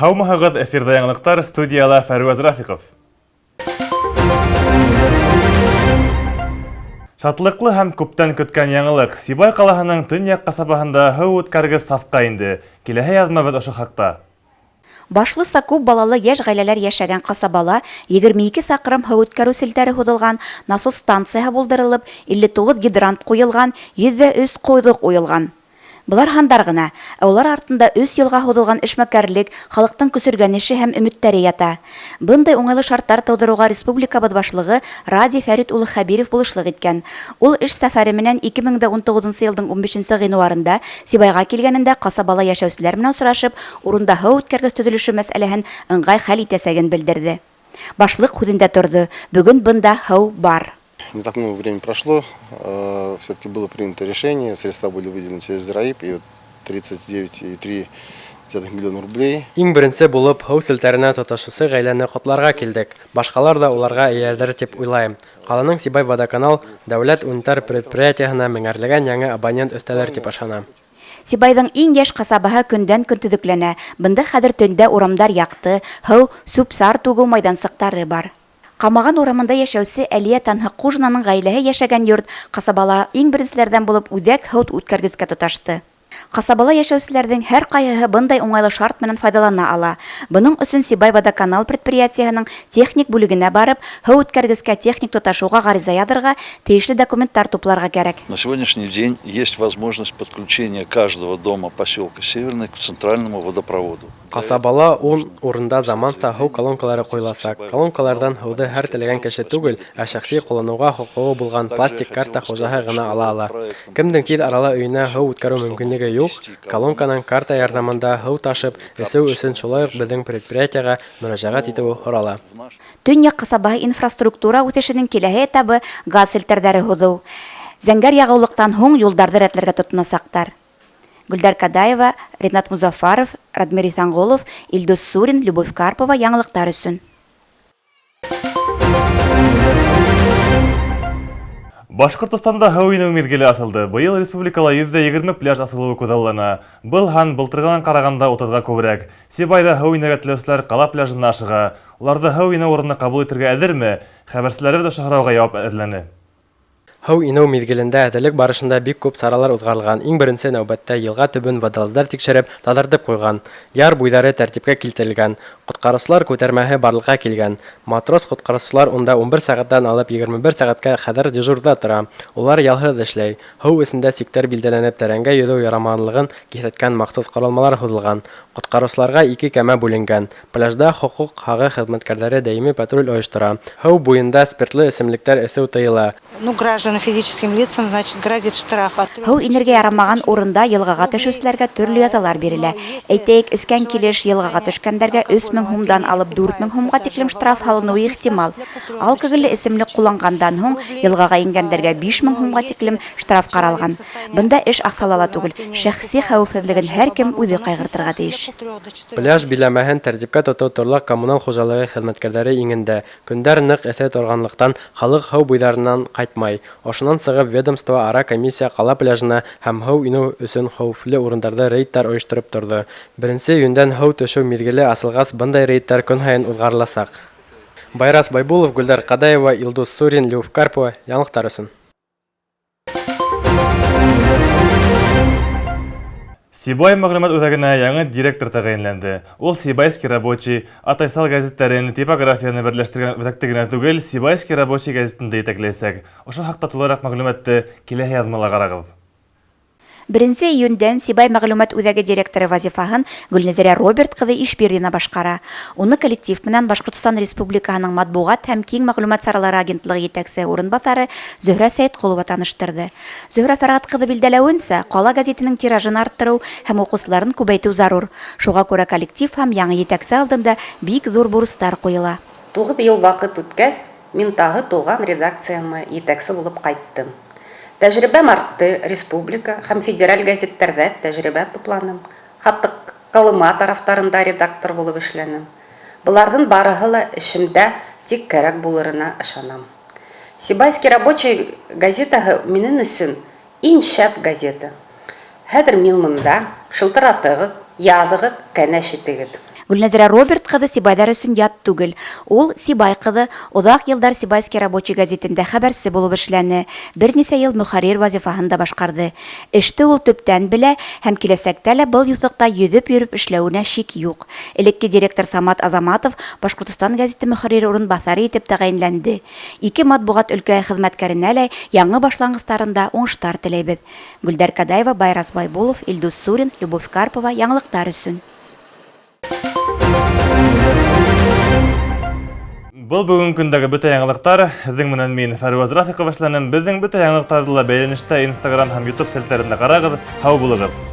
Һаумыһығыҙ, эфирҙа яңылыҡтар, студияла Фәрүәз Рафиҡов. Шатлыҡлы һәм күптән көткән яңылыҡ. Сибай ҡалаһының төньяҡ ҡасабаһында һыу үткәргес сафҡа инде. Киләһе яҙмабыҙ ошо хаҡта. Башлыса күп балалы йәш ғаиләләр йәшәгән ҡасабала 22 саҡрым һыу үткәреү селтәре һуҙылған, насос станцияһы булдырылып, 59 гидрант ҡуйылған, 103 ҡойҙоҡ уйылған. Болар һандар ғына, ә улар артында өс йылға һуҙылған эшмәкәрлек, халыҡтың көсөргәнеше һәм өмөттәре ята. Бындай уңайлы шарттар тыуҙырыуға республикабыҙ башлығы Радий Фәрит улы Хәбиров булышлыҡ иткән. Ул эш сәфәре менән 2019 йылдың 15 ғинуарында Сибайға килгәнендә ҡасабала йәшәүселәр менән осрашып, урында һыу үткәргес төҙөлөшө мәсьәләһен ыңғай хәл итәсәген белдерҙе. Башлыҡ һүҙендә торҙо, бөгөн бында һыу бар. Не так много времени прошло, все-таки было принято решение, средства были выделены через РАИП, и вот 39,3 миллиона рублей. Иң беренсе булып һыу селтәренә тоташыусы ғаиләне ҡотларға килдек. Башҡалар ҙа уларға эйәрҙер тип уйлайым. Ҡаланың Сибай водоканал дәүләт унитар предприятиеһына меңәрләгән яңы абонент өҫтәлер тип ышанам. Сибайҙың иң йәш ҡасабаһы көндән-көн төҙөкләнә. Бында хәҙер төндә урамдар яҡты, һыу, сүп-сар түгеү майҙансыҡтары бар. Ҡамаған урамында йәшәүсе Әлиә Танһыҡҡужинаның ғаиләһе йәшәгән йорт ҡасабала иң беренселәрҙән булып үҙәк һыу үткәргескә тоташты. Ҡасабала йәшәүселәрҙең һәр ҡайһыһы бындай уңайлы шарт менән файҙалана ала. Бының өсөн Сибай водоканал предприятиеһының техник бүлегенә барып, һыу үткәргескә техник тоташыуға ғариза яҙырға, тейешле документтар тупларға кәрәк. На сегодняшний день есть возможность подключения каждого дома поселка Северный к центральному водопроводу. Ҡасабала 10 урында заманса һыу колонкалары ҡуйыласаҡ. Колонкаларҙан һыуҙы һәр теләгән кеше түгел, ә шәхси ҡулланыуға хоҡуғы булған пластик карта хужаһы ғына ала ала. Кемдең тиҙ арала өйөнә һыу үткәреү мөмкинлеге юҡ, колонканан карта ярҙамында һыу ташып эсеү өсөн шулай уҡ беҙҙең предприятиеға мөрәжәғәт итеүе һорала. Төньяҡ ҡасабаһы инфраструктура үҫешенең киләһе этабы газ селтәрҙәре һуҙыу. Зәңгәр яғыулыҡтан һуң юлдарҙы рәтләргә тотонасаҡтар. Гөлдәр Кадаева, Ринат Музафаров, Радмир Иҫәнғолов, Илдус Сурин, Любовь Карпова яңылыҡтар өсөн. Башҡортостанда һыу инеү миҙгеле асылды. Быйыл республикала 120 пляж асылыуы күҙаллана. Был һан былтырғынан ҡарағанда 30-ға күберәк. Сибайҙа һыу инергә теләүселәр ҡала пляжына ашыға. Уларҙы һыу инеү урыны ҡабул итергә әҙерме? Хәбәрселәребеҙ ошо һорауға яуап эҙләне. Һыу инеү миҙгелендә әҙерлек барышында бик күп саралар уҙғарылған. Иң беренсе нәүбәттә йылға төбөн водолаздар тикшереп, таҙартып ҡуйған. Яр буйҙары тәртипкә килтерелгән. Ҡотҡарыусылар күтәрмәһе барлыҡҡа килгән. Матрос ҡотҡарыусылар унда 11 сәғәттән алып 21 сәғәткә хәҙер дежурҙа тора. Улар ялһыҙ эшләй. Һыу эсендә сиктәр билдәләнеп, тәрәнгә йөҙөү ярамағанлығын киҫәткән махсус ҡоролмалар һуҙылған. Ҡотҡарыусыларға 2 кәмә бүленгән. Пляжда хоҡуҡ һағы хеҙмәткәрҙәре даими патруль ойоштора. Һыу буйында спиртлы эсемлектәр эсеү тыйыла. Ну, гражданам, физическим лицам, значит, грозит штраф от Һыу инергә ярамаған урында йылғаға төшөүселәргә төрлө язалар бирелә. Әйтәйек, эскән килеш йылғаға төшкәндәргә 3000 һумдан алып 4000 һумға тиклем штраф һалыныуы ихтимал. Алкоголле эсемлек ҡулланғандан һуң йылғаға ингәндәргә 5000 һумға тиклем штраф ҡаралған. Бында эш аҡсала ла түгел, шәхси хәүефһеҙлеген һәр кем үҙе ҡайғыртырға тейеш. Пляж биләмәһен тәртипкә тотоу торлаҡ коммуналь хужалығы хеҙмәткәрҙәре иңендә. Көндәр ныҡ эҫе торғанлыҡтан халыҡ һыу буйҙарынан ҡайтмай. Ошонан сығып ведомство ара комиссия ҡала пляжына һәм һыу инеү өсөн хәүефле урындарҙа рейдтар ойоштороп торҙо. 1 июндән һыу төшөү миҙгеле асылғас, бындай рейдтар көн һайын уҙғарыласаҡ. Байрас Байбулов, Гөлдәр Ҡадаева, Илдус Сурин, Любовь Карпова. Яңылыҡтар өсөн. Сибай мәғлүмәт үҙәгенә яңы директор тәғәйенләнде. Ул Сибайский рабочий, Атайсал гәзиттәрен, типографияны берләштергән үҙәкте генә түгел, Сибайский рабочий гәзитен дә етәкләйәсәк. Ошо хаҡта тулыраҡ мәғлүмәтте киләһе яҙмала ҡарағыҙ. 1 июндән Сибай мәғлүмәт үҙәге директоры вазифаһын Гөлнәзирә Роберт ҡыҙы Ишбирҙина башҡара. Уны коллектив менән Башҡортостан Республикаһының матбуғат һәм киң мәғлүмәт саралары агентлығы етәксеһе урынбаҫары Зөһрә Сәйетҡолова таныштырҙы. Зөһрә Фәрғәт ҡыҙы билдәләүенсә, ҡала гәзитенең тиражын арттырыу һәм уҡыусыларын күбәйтеү зарур. Шуға күрә коллектив һәм яңы етәксе алдында бик ҙур бурыстар ҡуйыла. 9 йыл ваҡыт үткәс, мин тағы тыуған редакцияма етәксе булып ҡайттым. Тәжрибәм артты, республика һәм федераль гәзиттәрҙә тәжрибә тупланым. Хатта Ҡылыма тарафтарында редактор булып эшләнем. Быларҙың барыһы ла эшемдә тик кәрәк булырына ышанам. Сибайский рабочий газетаһы минең өсөн иң шәп газета. Хәҙер мин мында, шылтыратығыҙ, яҙығыҙ, кәңәш итегеҙ. Гөлнәзирә Роберт кызы сибайҙар өсөн ят түгел. Ул, Сибай кызы, оҙаҡ йылдар Сибайский рабочий гәзитендә хәбәрсе булып эшләне, бернисә йыл мөхәррир вазифаһын да башҡарҙы. Эште ул төптән белә һәм киләсәктә лә был юҫыҡта йөҙөп йөрөп эшләүенә шик юҡ. Элекке директор Самат Азаматов Башҡортостан гәзите мөхәррире урынбаҫары итеп тәғәйенләнде. Ике матбуғат өлкәһе хеҙмәткәренә лә яңы башланғыстарында уңыштар теләйбеҙ. Гөлдәр Кадаева, Байрас Байбулов, Илдус Сурин, Любовь Карпова яңылыҡтар өсөн. Был бөгөнгө көндәге бөтә яңылыҡтар. Һеҙҙең менән мин Фәрүаз Рафиҡов эшләнем. Беҙҙең бөтә яңылыҡтарҙы ла бәйләнештә Instagram һәм YouTube селтәрендә ҡарағыҙ. Һау булығыҙ.